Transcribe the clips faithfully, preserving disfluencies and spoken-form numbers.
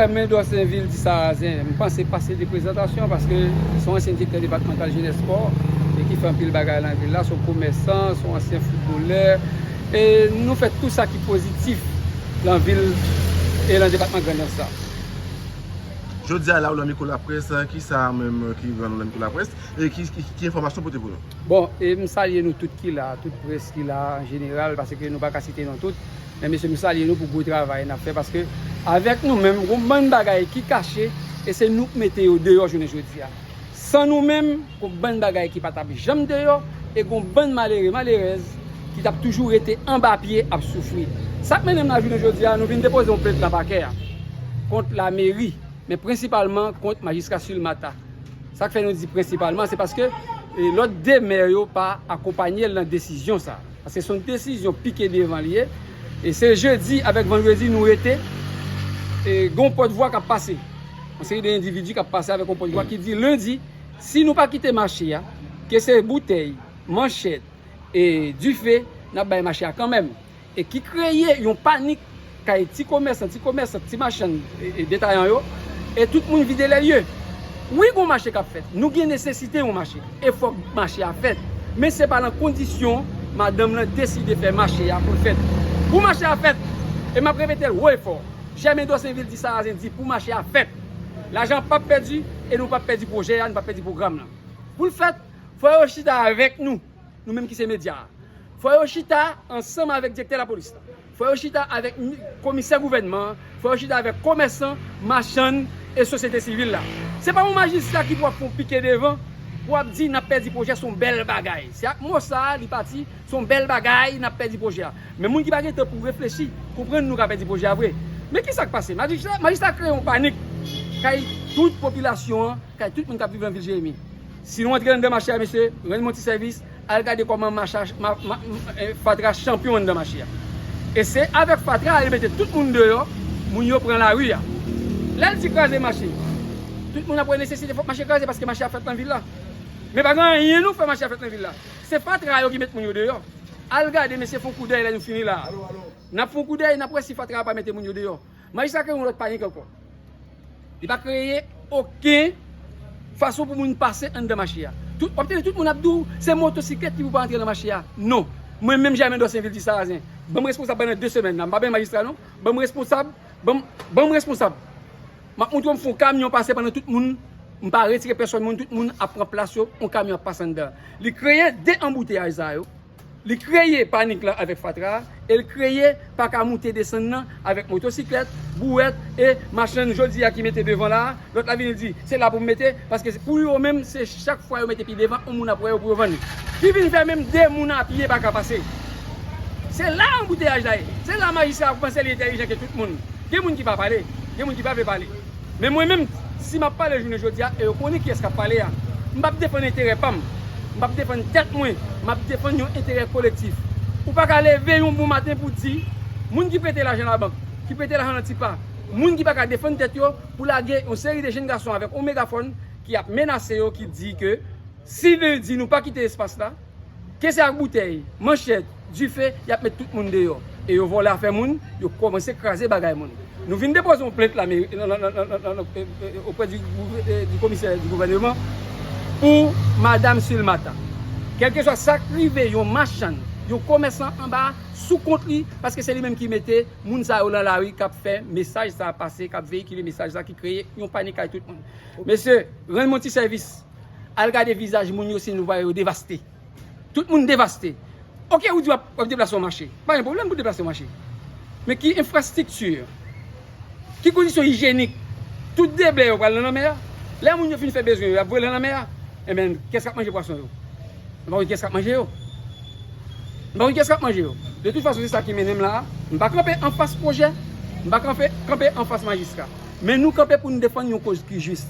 Mendò Senvil di Sarazen, m panse pase de prezantasyon paske se yon ansyen direktè depatmantal jenès spò e ki fè anpil bagay nan vil la, se yon komèsan, se yon ansyen foutbolè. E nou fè tout sa ki pozitif nan vil e nan depatman Grandans la. Jodi a la ou nan mikwo laprès, kisa menm ki rann ou nan mikwo laprès e ki, ki, ki enfòmasyon pote pou nou? Bon, e m salye nou tout ki la, tout près ki la an jeneral, paske nou pa ka site non tout. Men mesye, m salye nou pou gwo travay n ap fè, paske avèk nou menm, gon bann bagay ki kache, e se nou k mete yo deyò jounen jodi a. San nou menm, gon bann bagay ki pa t ap janm deyò, e gon bann malere, malerèz ki t ap toujou rete anba pye ap soufri. Sa k mennen m la jounen jodi a, nou vin depoze yon plent nan pakè a kont lameri, men prensipalman kont majistra Silmata. Sa k fè nou di prensipalman, se paske e, lòt de mè yo pa akonpanye l nan desizyon sa. Paske se yon desizyon pike devan li ye. E se jedi avèk vandredi nou rete. E gen yon pòtvwa k ap pase. Yon seri de endividi k ap pase avèk yon pòtvwa ki di lendi, si nou pa kite mache a, ke se boutèy, manchèt, e dife, n ap bay mache a kanmenm. E ki kreye yon panik kay ti komèsan, ti komèsan, ti machann e, e detayan yo, e tout moun vide lè lye. Wi, gon mache k ap fèt. Nou gen nesesite yon mache. E fòk mache a fèt. Men se pa nan kondisyon madanm lan deside fè mache a pou l fèt. Pou mache a fèt, e m ap repete l wo e fò, Jèmendò Senvil di Sarazen di pou mache a fèt. Lajan p ap pèdi e nou p ap pèdi pwojè a, nou p ap pèdi pwogram lan. Pou l fèt, fò yo chita avèk nou, nou menm ki se medya a. Fò yo chita ansanm avèk direktè lapolis la. Fò yo chita avèk komisè gouvènman an. Fò yo chita avèk komèsan, machann e sosyete sivil la. Se pa yon majistra ki pou ap fè yon pike devan pou ap di n ap pèdi pwojè, se yon bèl bagay. Se ak mo sa a li pati, se yon bèl bagay, n ap pèdi pwojè a. Men moun ki pa gen tan pou reflechi, konprann nou ka pèdi pwojè a vre. Men ki sa k pase? Majistra, majistra kreye yon panik kay tout popilasyon an, kay tout moun k ap viv nan vil Jeremi. Si nou antre anndan mache a, mesye, rann mwen ti sèvis, al gade kòman macha, ma, ma, eh, fatra chanpyon anndan mache a. E se avèk fatra a, yo mete tout moun deyò, moun yo pran lari a. Lè l di kraze mache, tout moun ap wè nesesite fòk mache kraze paske mache a fèt nan vil la. Men pa gen anyen nou fè mache a fèt nan vil la. Se fatra yo ki met moun yo deyò. Al gade, mesye, fè yon koudèy lè nou fini la a. N ap fè yon koudèy, n ap wè si fatra a pa mete moun yo deyò. Majistra kreye yon lòt panik ankò. Li pa kreye okenn fason pou moun pase anndan mache a. Tout, w ap tande tout moun ap di w se motosiklèt ki pou pa antre nan mache a. Non. Mwen menm Jèmendò Senvil di Sarazen, ban m responsab pandan de semèn la. M pa benyen majistra non. Ban m responsab. Ban m, ban m responsab. M ap montre w m fè yon kamyon pase pandan tout moun. M pa retire pèsòn moun, tout moun ap pran plas yo, yon kamyon ap pase anndan. Li kreye de anbouteyaj sa yo. Li kreye panik lan avèk fatra a, e l kreye pa ka moute desann nan avèk motosiklèt, bouwèt e machann jodi a ki mete devan la a. Lòt la vini di se la pou m mete, paske pou yo menm se chak fwa yo mete pye devan, yon moun ap wè yo pou yo vann li. Ki vin fè menm de moun a pye pa ka pase. Se la anbouteyaj la ye. Se la majistra a panse li entèlijan ke tout moun. Gen moun ki pa pale, gen moun ki pa vle pale. Men mwen menm, si m ap pale jounen jodi a, e yo konnen kiyès k ap pale a, m p ap defann enterè pa m. M p ap defann tèt mwen. M ap defann yon enterè kolektif. Ou pa ka leve yon bon maten pou di, moun ki prete lajan labank, ki prete lajan nan tipa, moun ki pa ka defann tèt yo, pou lage yon seri de jenn gason avèk yon megafòn ki ap menase yo, ki di ke si lendi nou pa kite espas la, ke se ak boutèy, manchèt, dife, y ap met tout moun deyò. E yo vòlè afè moun, yo kòmanse kraze bagay moun. Nou vin depoze yon plent la, men, nan, nan, nan, nan, nan, nan, e, e, oprè di, gouv-, e, di komisè di gouvèneman pou madanm Silmata. Kèlkeswa sa k rive yon machann, yon komèsan anba sou kont li, paske se li menm ki mete moun sa yo nan lari k ap fè mesaj sa a pase, k ap veyikile mesaj sa a ki kreye yon panik kay tout moun. Mesye, rann mwen ti sèvis. Al gade vizaj moun yo si nou pa wè yo devaste. Tout moun devaste. Oke, ou di w ap, w ap deplase yon mache. Pa gen pwoblèm pou deplase yon mache. Men ki enfrastrikti, ki kondisyon ijyenik, tout deblè yo pral nan lanmè a. Lè moun yo fin fè bezwen yo, y ap voye l nan lanmè a. Enben, kiyès k ap manje pwason yo? M pa konn kiyès k ap manje yo. M pa konn kiyès k ap manje yo. De tout fason, se sa ki mennen m la a. M pa kanpe anfas pwojè. M pa kanpe, kanpe anfas majistra. Men nou kanpe pou n defann yon koz ki jis.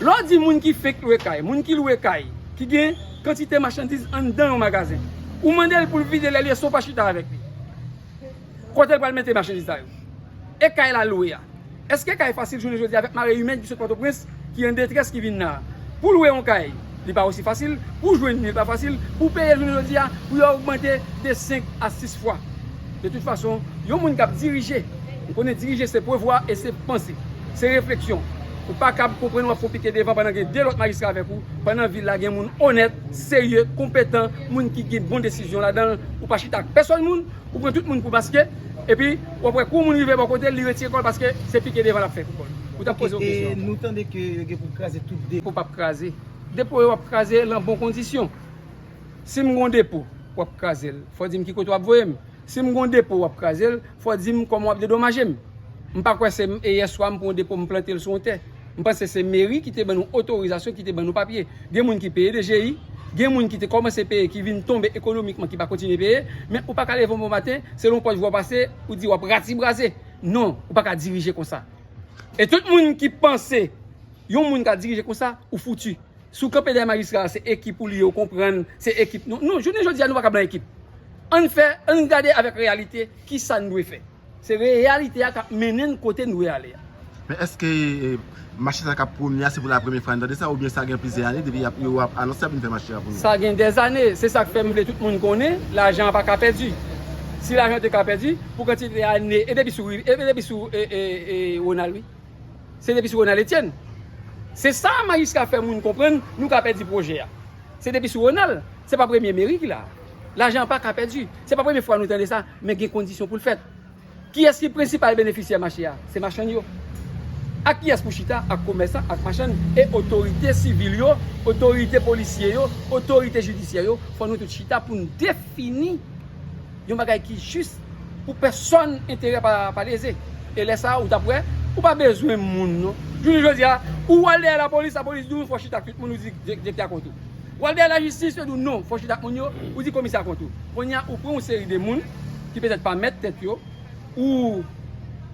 Lè w di moun ki fenk lwe kay, moun ki lwe kay, ki gen kantite machandiz anndan yon magazen, ou mande l pou l vide lè l ye san w pa chita avèk li. Kote l pral mete machandiz sa yo? E kay l al lwe a? Èske kay fasil jounen jodi a avèk mare imèn ki sot Pòtoprens, ki an detrès, ki vin la a? Pou lwe yon kay, li pa osi fasil, pou jwenn li, li pa fasil, pou peye l jounen jodi a, pou yo ogmante de senk a sis fwa. De tout fason, yon moun k ap dirije, nou konnen dirije se prevwa e se panse. Se refleksyon. Ou pa kab konprann w ap fè yon pike devan pandan gen de lòt majistra avèk ou, pandan vil la gen moun onèt, serye, konpetan, moun ki gen bon desizyon ladan l. Ou pa chita ak pèsòn moun, ou pran tout moun pou maske, epi w ap wè kou moun rive bò kote l, li retire kò l paske se pike devan l ap fè pou kò l. Ou t ap poze yon kesyon. E nou tande ke yo gen pou kraze tout depo. Depo p ap kraze. Depo yo w ap kraze nan bon kondisyon. Si m gen yon depo, w ap kraze l. Fò w di m ki kote w ap voye m. Si m gen yon depo, w ap kraze l. Fò w di m kòman w ap dedomaje m. M pa kwè se m, e yèswa m pran yon depo, m plante l sou yon tè. M panse se meri ki te ban nou otorizasyon, ki te ban nou papye. Gen moun ki peye D G I, gen moun ki te kòmanse peye, ki vin tonbe ekonomikman, ki pa kontinye peye. Men ou pa ka leve yon bon maten, se yon pòch vwa w pase, ou di w ap ratibraze. Non, ou pa ka dirije konsa. E tout moun ki panse yon moun ka dirije konsa, ou fouti. Si w kanpe dèyè majistra a, se ekip ou li ye, ou konprann, se ekip nou. Non, jounen jodi a, nou pa kab nan ekip. Ann fè, ann gade avèk reyalite kisa n dwe fè. Se reyalite a k ap mennen n kote n dwe ale a. Men èske, eh, mache sa k ap premye a, se pou la premye fwa n tande sa, oubyen sa gen plizyè ane depi y ap, yo ap anonse y ap vin fè mache a pou nou? Sa gen dèzane, se sa k fè m vle tout moun konnen, lajan an pa ka pèdi. Si lajan te ka pèdi, pou kantite ane, e depi sou, e depi sou, e, e, e, Ronald, wi. Se depi sou Ronald Etienne. Se sa majistra fè moun konprann nou ka pèdi pwojè a. Se depi sou Ronald. Se pa premye meri ki la. Lajan an pa ka pèdi. Se pa premye fwa nou tande sa, men gen kondisyon pou l fèt. Kiyès ki prensipal benefisyè mache a? Se machann yo. Ak kiyès pou chita? Ak komèsan, ak machann, e otorite sivil yo, otorite polisye yo, otorite jidisyè yo, fò nou tout chita pou n defini yon bagay ki jis pou pèsòn enterè pa, pa leze. E lè sa a, ou t ap wè, ou pa bezwen moun, non. Jounen jodi a, ou al dèyè lapolis, lapolis di w fò chita ak tout moun, ou di direktè a kont ou. Ou al dèyè lajistis, yo di w non, fò chita ak moun yo, ou di komisè a kont ou. Kounye a, ou pran yon seri de moun ki petèt pa mèt tèt yo, ou,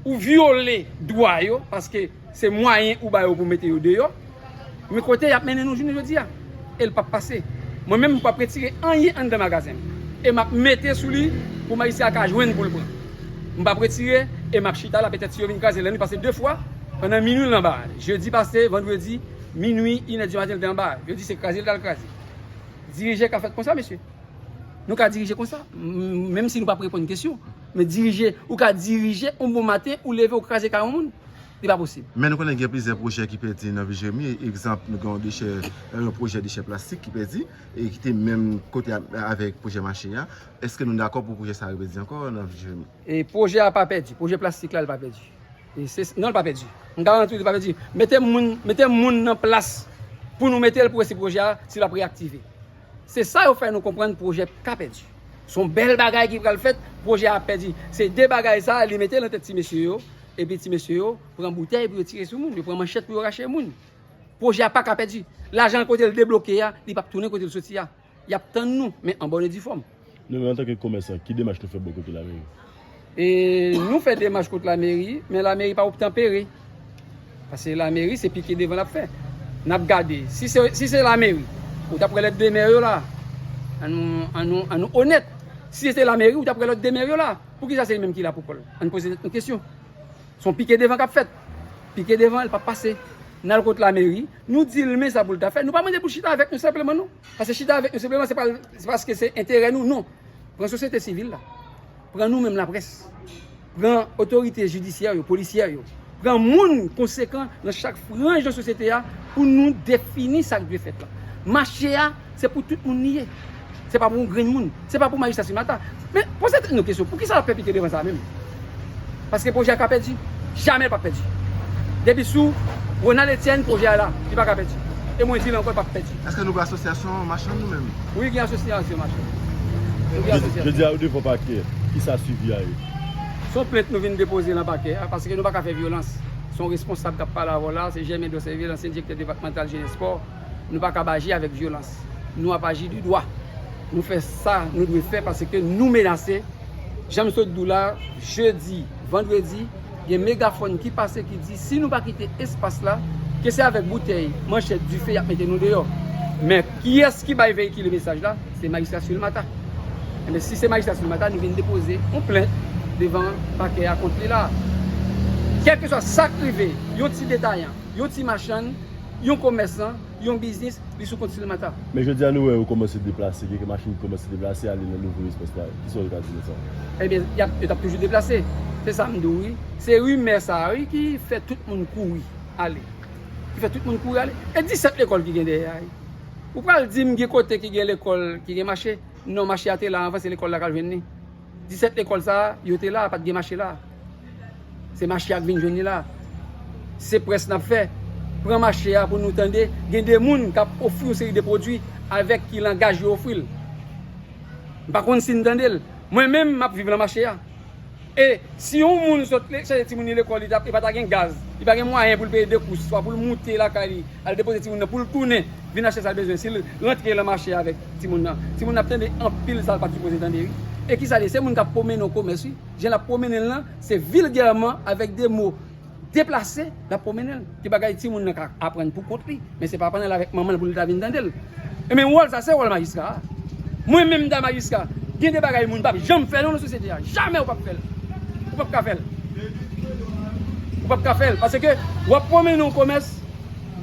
ou vyole dwa yo, paske se mwayen ou ba yo pou mete yo deyò. Men kote y ap mennen nou jounen jodi a. E l p ap pase. Mwen menm, m p ap retire anyen anndan magazen m. E m ap mete sou li pou majistra a ka jwenn pou l pran. M p ap retire e m ap chita la. Petèt si yo vin kraze l, lè nou pase de fwa, pandan minwi l anba a. Jedi pase, vandredi, minwi, inè di maten l te anba a. Yo di se kraze l t al kraze. Dirije ka fèt konsa, mesye. Nou ka dirije konsa, m-, menm si nou p ap reponn kesyon. Men dirije, ou ka dirije, yon bon maten, ou leve, ou kraze kay yon moun. Li pa posib. Men nou konnen gen plizyè pwojè ki pèdi nan vil Jeremi. Egzanp, nou gen yon dechè, yon pwojè dechè plastik ki pèdi, e ki te menm kote a, avèk pwojè mache a. Èske nou dakò pou pwojè sa a repèdi ankò nan vil Jeremi? E pwojè a pa pèdi. Pwojè plastik la, li pa pèdi. E se, non, li pa pèdi. M garanti w, li pa pèdi. Mete moun, mete moun nan plas pou nou mete l pou wè si pwojè a, si l ap reyaktive. Se sa yo fè nou konprann pwojè ka pèdi. Se yon bèl bagay ki pral fèt, pwojè a ap pèdi. Se de bagay sa a, li mete nan tèt ti mesye yo, epi ti mesye yo pran boutèy pou yo tire sou moun, yo pran manchèt pou yo rache moun. Pwojè a pa ka pèdi. Lajan an kote l debloke a, li p ap tounen kote l soti a. Y ap tann nou, men an bòn e di fòm. Nou menm antanke komèsan, ki demach nou fè bò kote lameri? E nou fè demach kont lameri, men lameri pa obtanpere. Paske lameri se pike devan l ap fè. N ap gade. Si se, si se lameri, ou t ap wè lòt de mè yo la. An nou, an nou, an nou onèt. Si se te lameri, ou t ap wè lòt de mè yo la. Poukisa se li menm ki la pou kò l? Ann poze tèt nou kesyon. Se yon pike devan k ap fèt. Pike devan, li p ap pase. N al kot lameri, nou di l men sa pou l ta fè. Nou pa mande pou l chita avèk nou senpleman, non. Paske chita avèk nou senpleman, se pa, se paske se enterè nou, non. Pran sosyete sivil la. Pran nou menm laprès. Pran otorite jidisyè yo, polisyè yo. Pran moun konsekan nan chak franj nan sosyete a pou nou defini sa k dwe fèt la. Mache a, se pou tout moun li ye. Se pa pou yon grenn moun. Se pa pou majistra Salimata. Men, poze tèt nou kesyon, poukisa l ap fè pike devan sa menm? Paske pwojè a ka pèdi. Jamè l p ap pèdi. Depi sou Ronald Etienne, pwojè a la, li pa ka pèdi. E mwen di l ankò, l p ap pèdi. Èske nou gen asosyasyon machann nou menm? Wi, gen asosyasyon machann. Nou gen asosyasyon. Jodi a, ou devan pakè, kisa swivi a ye? Se yon plent nou vin depoze nan pakè a, paske nou pa ka fè vyolans. Se yon responsab k ap pale avè w la, se Germain Dosseville, ansyen direktè depatmantal jenès, spò. Nou pa kab aji avèk vyolans. Nou ap aji de dwa. Nou fè sa nou dwe fè paske nou menase. Jan m sot di w la, jedi, vandredi, gen megafòn ki pase ki di si nou pa kite espas la, ke se avèk boutèy, manchèt, dife y ap mete nou deyò. Men kiyès ki bay veyikile mesaj la? Se majistra Salimata. Enben, si se majistra Salimata, nou vin depoze yon plent devan pakè a kont li la. Kèlkeswa sa k rive, yon ti detayan, yon ti machann, yon komèsan, yon biznis, li sou kont Silmata. Men jodi a nou wè yo kòmanse deplase, gen machin ki kòmanse deplase ale nan nouvo espas la. Kisa w ka di nan sa? Ebyen, y ap, yo t ap toujou deplase. Se sa m di w, wi. Se rimè sa a, wi, ki fè tout moun kouri ale. Ki fè tout moun kouri ale. E disèt lekòl ki gen dèyè a, wi. Ou pral di m gen kote ki gen lekòl, ki gen mache? Non, mache a te la anvan, se lekòl la k al jwenn li. Disèt lekòl sa a, yo te la, pa t gen mache la. Se mache a k vin jwenn li la. Se près n ap fè. Pran mache a pou nou tande. Gen de moun k ap ofri yon seri de pwodui avèk ki langaj yo ofri l. M pa konn si n tande l. Mwen menm, m ap viv nan mache a. E si yon moun sot chache timoun li lekòl, li pa ta gen gaz, li pa gen mwayen pou l peye de kous, swa pou l moute lakay li, al depoze timoun nan, pou l tounen, vin achte sa l bezwen. Si l rantre lan mache avèk timoun nan, timoun nan ap tande anpil sa l pa t sipoze tande, wi. E kisa l ye? Se moun k ap pwomennen yon komès, wi. Jan l ap pwomennen l lan, se vilgèman, avèk de mo deplase, l ap pwomennen l. Ki bagay timoun nan ka aprann pou kont li, men se pa aprann l avèk manman l pou li ta vin tande l. E men wòl sa, se wòl majistra a. Mwen menm, m ta majistra, gen de bagay moun p ap janm fè non nan sosyete a. Jamè ou p ap fè l. Ou p ap ka fè l. Ou p ap ka fè l. Paske w ap pwomennen yon komès,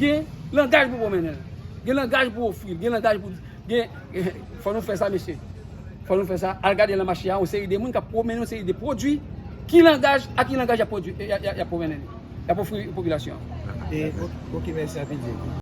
gen langaj pou pwomennen l. Gen langaj pou ofri l. Gen langaj pou. Gen, fò nou fè sa, mesye. Fò nou fè sa. Al gade lan mache a, yon seri de moun k ap pwomennen yon seri de pwodui. Ki langaj, ak ki langaj y ap pwodui, y ap, y ap, y ap pwomennen li? Y ap ofri popilasyon an. E, ok, mèsi anpil, Diego.